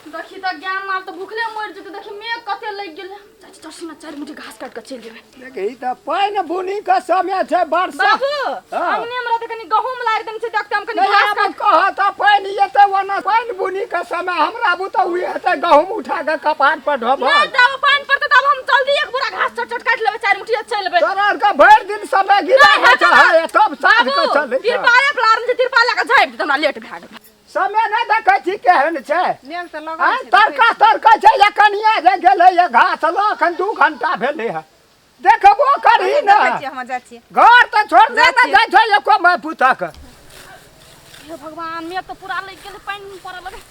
देखी तऽ गाय माल तऽ भूखले मरि जेतै। देखी मेघ कते लागि गेलै। चाची चसी ने चारि मुट्ठी घास काटि कऽ चलि जेबै। देखी तऽ पानि बुनी के समय छै, वर्षा। बाबू, हाँ। अंगने मे रहतै, कनि गहूम लारि देने छै, देखते हम कनि नहि घास आब काटि। कह तऽ पानि एतै, ओना पानि बुनी के समय हमरा बुते उहे हेतै गहूम उठा के कपार पर ढोबल। नहि तब पानि पड़तै तब हम जल्दी एक बोरा घास चट चट काटि लेबै, चारि मुट्ठी आ चलि एबै। तोरा आरके भरि दिन समय गिरा नहि होइ छै, हेतै ना। हे, तब साँझ के बाबू, चलै छै। तिरपाले पर लारने छै, तिरपाल लए कऽ झाँपि देतै, हमरा लेट भए गेल। समय नहि देखै छी केहन छै। मेघ तऽ लगल आँय, छै। तड़का तड़का छै या कनिया जे गेलै ये घास लऽ, एखन 2 घंटा भेलै हँ। देखबो करही ने। देखै छियै, हम जाइ छियै। घर तऽ छोड़ने जाइ ने छियै। जाइ छै एको माय पुतक। हे भगवान, मेघ तऽ पूरा लागि गेलै, पानि पड़ऽ लगै।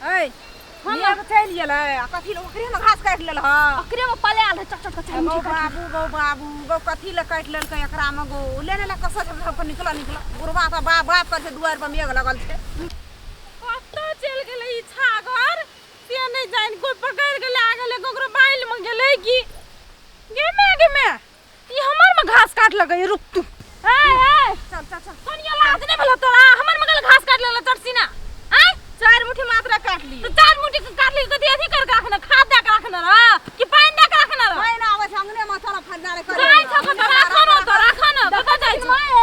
ऐ मेघ चलि गेलै आ कथी लए ओकरे मे घास काटि लेलह? ओकरे मे पलायल रहै, चट चट कऽ चारि गौ मुट्ठी काटि। बाबू गौ, बाबू गौ, कथी लए काटि लेलकै एकरा मे गौ? लेने लए कसो झप कऽ निकल निकल। बुढ़बा तऽ बाप बाप करै छै, दुआरि पर मेघ लगल छै। कतऽ चलि गेलै ई छागर से नहि जानि। कोइ पकड़ि गेलै, आ गेलै, ककरो बाइल मे गेलै की? गे माय, गे माय, ई हमर मे घास काट लगै। रुक तू। ए ए, चल चल चल। कनियो लाज नहि भेलो तोरा? हमर मे गेल घास काट लेला चटसीना। आय, चारि मुट्ठी मात्रा काटली। तऽ चारि मुट्ठी के काटली कथी अथी कर के रखने, खाद दए के रखने रह कि पानि दए के रखने रह? पानि आबै छै अंगने मे, चल फंदारे कर। जाइ छौ कतऽ? राखऽ न तऽ, राखऽ न। कतऽ जाइ छौ? आँय?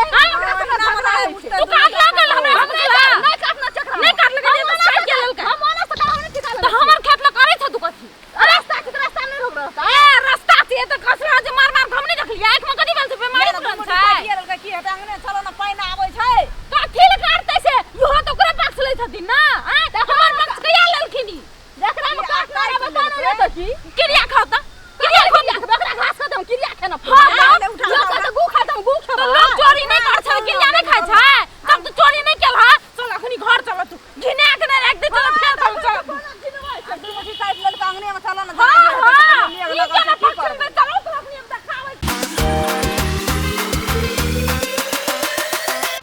तू काट लगल हमरा से पुछला? नहि काटना चक्र। नहि काटलकै तऽ काटि के लेलकै। हम ओना से काटना नहि ठिका। तऽ हमर खेत लग करै छौ तू कथी? रास्ता के रास्ता नहि रोक रास्ता। ए रास्ता से तऽ खसरा जे मार मार, हम नहि देखलियै आँखि मे कथी भेल छै? बेमारी तुरन्त छै। काटिए लेलकै, की हेतै? अंगने चलो ने, पानि आबै छै। कथी लए काटतै से? इहो तऽ ओकरे पक्ष लै छथिन ने। आँय, हमर पक्ष कहिया लेलखिन ई? जकरा मे काटना रहे बता ने तऽ की क्रिया खाउ तऽ, क्रिया खाउ। ओकरा घास खतम, क्रिया खेना। हाँ, तऽ उठा, लोक तऽ गू खतम, गू तऽ खेबै। लोक चोरी नहि करै छै, क्रिया नहि खाइ छै? तब तू चोरी नहि केलह। चल अखनी घर चल, तू घिना के नहि राखि दे। चल फेर चल चल। दू मुट्ठी काटि लेलकै, अंगने मे चलो ने। हाँ हाँ, मेघ ई लगल केना छै, की पक्ष करबै? में चलो तो अखनी हम देखाबै छी।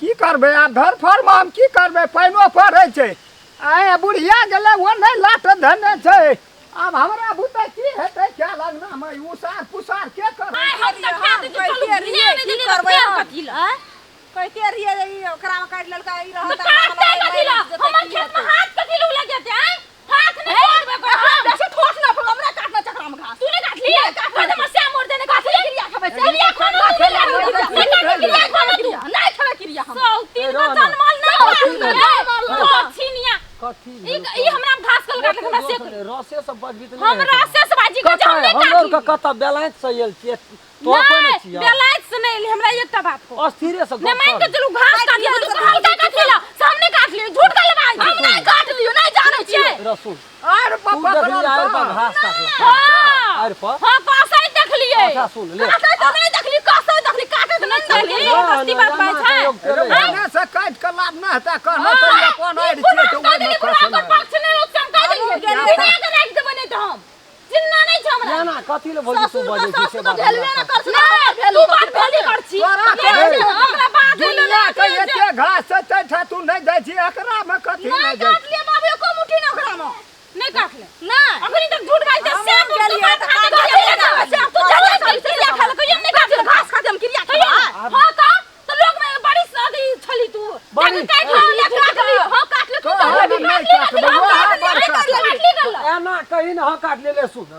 की करबै आब धरफड़मे? हम की करबै? पानिओ पड़ै छै। आय, बुढ़िया गेलै, ओ नहि लाट धने छै। आब हमरा बुते की हेतै? क्या लगनामे उसार पुसार के करबै? आइ हम देखा दै छी, चलू। कहिते घिना रहियै, नहि की देलियै तऽ करबै फेर हम? कथी लए? कहिते रहियै जे ई ओकरा मे काटि लेलकै, ई रहत। तऽ काटतै कथी लए? हमर खेत मे हाथ कथी लए लग जेतै? आँय, हाथ नहि तोड़बै ओकर हम। बेसी ठोस ना पड़ो, हमरा काटना चक्रा में घास। तू नहि काटली? काटली हमर श्याम मोड़ देने। काटली क्रिया खेबै से। क्रिया खाना तू नहि काटली? नहि काटली क्रिया खाना तू? नहीं खेबै क्रिया हम। सौ तीन का जनमल नहि काटली। छिनिया। कथी? ई ई हमरा घास कल काटलक, हमरा से रसे सब बजबी तऽ हम नहि हेतै। रसे से बाजी के हम नहि कतऽ हमरो काटली। के कतऽ बैलेंस से आयल छियै तो कोइ नहि छियै। बैलेंस से नहि एली। हमरा एकटा बात कहू। अस्थिरे से नहि मान के चलू, घास काटली तू कहलका कथी ला? सामने काटली, झूठ का लबाई। हम नहीं काटलियो, नहीं जानै छियै। रसुल आर तू पप्पा देखली आयर पर घास काटलक? हाँ। आयर पर? हाँ, कसै देखलियै। अच्छा सुन ले। काटै तऽ नहीं देखली, कसै देखली, काटै तऽ नहीं देखली। देखली, सस्ती बात बात छै। एने से काटि के लाभ नहि हेतै कहनो तऽ ई अपन आड़ि छियै तऽ ओहिमे बुढ़ा कसम के पक्ष नहि लोक चमका देलियै। गेलियै। घिना के राखि देबै नहि तऽ हम। चिन्ना नहि छै हमरा। ना कथी ले भौजी तू ससुर बजै के छी से सासु तऽ बात भेलबे हमरा ने कर छै, नहि, भेलू तू बात भेली कर छी। तोरा हमरा कहै बात भेलै दुनिया के नहि। एते घास छै तैठा तू नहि जाइ छी, एकरामे कथी नहीं नहि जाइ? काटलियै बाबू एको मुट्ठी ने ओकरा में। नहि काटले। नहीं। अखनी तक झूठ बाजते हमहूँ से तू गेलियै बात तऽ खा के काटलियै। गेलियै। तू चल चल, क्रिया खा ले, कहियो नहि काटले। घास खाते हम क्रिया खेबै। हाँ तऽ लोग में बड़ी अथी छली तू। बड़ी- काटि लिअ, काटि लिअ। हाँ, काटले तू। कहऽ ने नहि काटबै, वएह बड़ काटबै। काटली गेल। एना कही ने, हँ काटि लेले। सुन,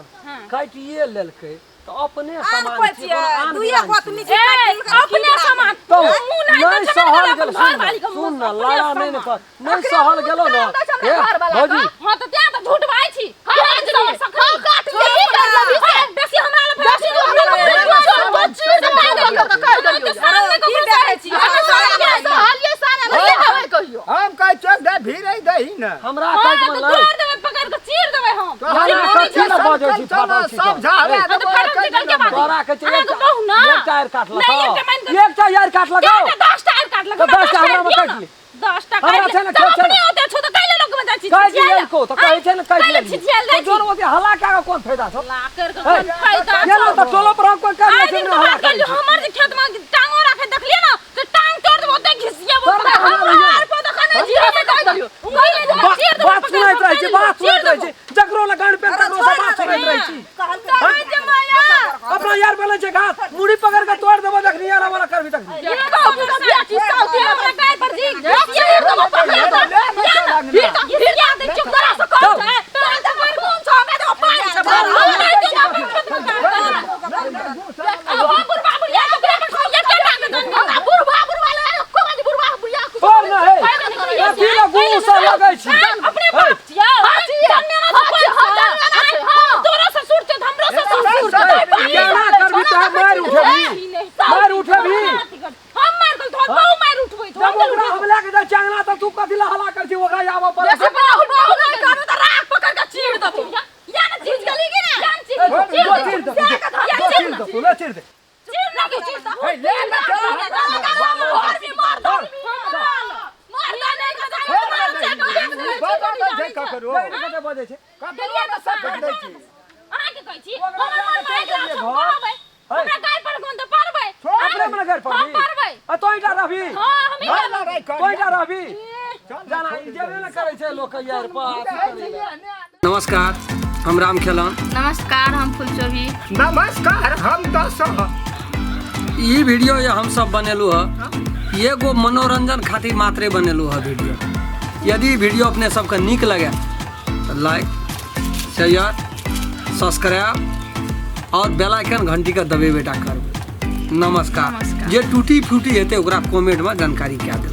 काटिए लेलकै तऽ अपने आन सामान कोइ छियै, छियै, कोनो आन दुइए बिरान गोतनी छियै। छै, काटि ए, लेलकै तऽ की अपने भेल? सामान तो मुँह नहि नहि तऽ सहल छेबे गेल। करबै सुन अपन घरवाली ने के सुन मुँह ने अपने लड़ा नहि ने सामान। कर, नहि सहल गेलो ने। दै छै हमरा हे, घरवाला भौजी। हाँ तऽ तें तऽ झूठ बाजै छी। हम काटलियै, की करलियै? बेसी हमरा लग बेसी तू हमरा लग चीर दे, कहि देलियौ। सामने की ककरो देखै सहै छी? छी। हमरा सामने सहलियै सारा नहीं खेबै कहियो। हम कहै छियौ दे भिड़ै दही ने। हमरा हाँ, काटि तऽ बनलै। तोड़ देबै, पकड़ के चीर देबै हम। तोहर ना, कथी लए बजै छी, चल, फाटल छी सब तऽ? झाड़ा हाँ, तऽ देबो। फाटल चिकल के बात। तोरा कहै छै अहाँके एकटा कहू ना। एकटा आरि काटलक। नहि, एकटा मानि कऽ- एकटा आरि काटलक। कएटा? 10टा आरि काटलक। तऽ हमरा 10टा 10टा हमरा मे दियौ काटि ने। ले। 10टा हमरा काटि छै ले। ने, जब खेत छै अपने ने। ओते छौ तऽ कैले लोक मे जाइ छी? काटि छिछियाएल? लेलको तऽ कहै छै ने काटि कैले लेलियै। छिछियाएल तऽ जाइ छी? जोर ओते हल्ला कए कऽ कोन फायदा छौ? लाकर के हे, कोन फायदा गेलो छौ? तऽ टोलो पर हम कोइ काज आइ नहि छै दिन ने के हल्ला बात करै कहलियौ, छै। हमर जे खेत मे टांगो राखे देखलियै ने तऽ टांग तोड़ देबो, ओते घिसियेबो। तोड़ दे, हमरा हमरा रहियो। आर पर देखा नहि जीरो से कहि देलियौ। उंगली नहि देबो, चीर देबो, बात पकड़ि सुनैत कऽ रहै छी, बात चीर सुनैत रहै देबो। छी, जकरो लग गांड पेन अरे तकरो से छोड़ बात ने सुनैत दे। रहै छी। कहलकै जे माया। अपने अपना यार बोले छै घास मुड़ी पकड़ के तोड़ देबो जखनी यार वाला करबी तखनी। ये बाबू का बेटी साउथी हमरा गाय पर जी चीर देबो पकड़ के। फिर तो फिर क्या दे चुप करा से कौन है तोरा तो कोई कौन छो हमें तो पानी छो हम नहीं दे अब बुढ़वा बुढ़िया के पेट खा ये के टांग दन बुढ़वा बुढ़वा ले को बाजी बुढ़वा बुढ़िया छोड़ ना है कथी ला गुस्सा लगै छी? अपने बाप छियै, जन्मे ना तो कोई हम तोरो ससुर छौ, हमरो ससुर छौ। केना करबी तऽ मारि उठेबी, मारि उठेबी। हम मार गेल तोहर बहु मार उठबै छौ। जब ओकरा हम लए के जाइ छियै अंगना तऽ तू कथी ला हल्ला करै छी? ओकरा आबऽ पड़ै जैसे बहु बहु नहीं करू तो राख पकड़ के चीर देबो। या ना चीज गली की ना या चीज ए, जो चीर दे, जो चीर दे, तू ले चीर दे। चीर ना तू चीर दे। हे, ले ना चल। मार भी मार दो मार दो नहीं का बाबा दै छै ककरो। नहीं, कते बजै छै? ककरो ने सकैत दै छी। अहाँके कहै छी हमर मन में आगि लागल छै, हम कहबै हमरा गाय पर कोन तऽ पारबै। अपने मने घर पर हम पारबै। आ तों ईटा रहबी? हाँ, हम ना ना रे। तों ईटा रहबी जाना ई जेबे ने करै छै लोक यार पर अथी करै छै। नमस्कार, हम राम खेलन। नमस्कार, हम फुलचोभी। नमस्कार, हम दस। ई वीडियो ये हम सब बनेलू है, एगो मनोरंजन खातिर मात्रे बनेलू है वीडियो। यदि वीडियो अपने सबके नीक लगे तो लाइक, शेयर, सब्सक्राइब और बेल आइकन घंटी के दबेबे टा करबै। नमस्कार। नमस्कार। जे टूटी फूटी हेतै ओकरा कमेंट में जानकारी कए देबै।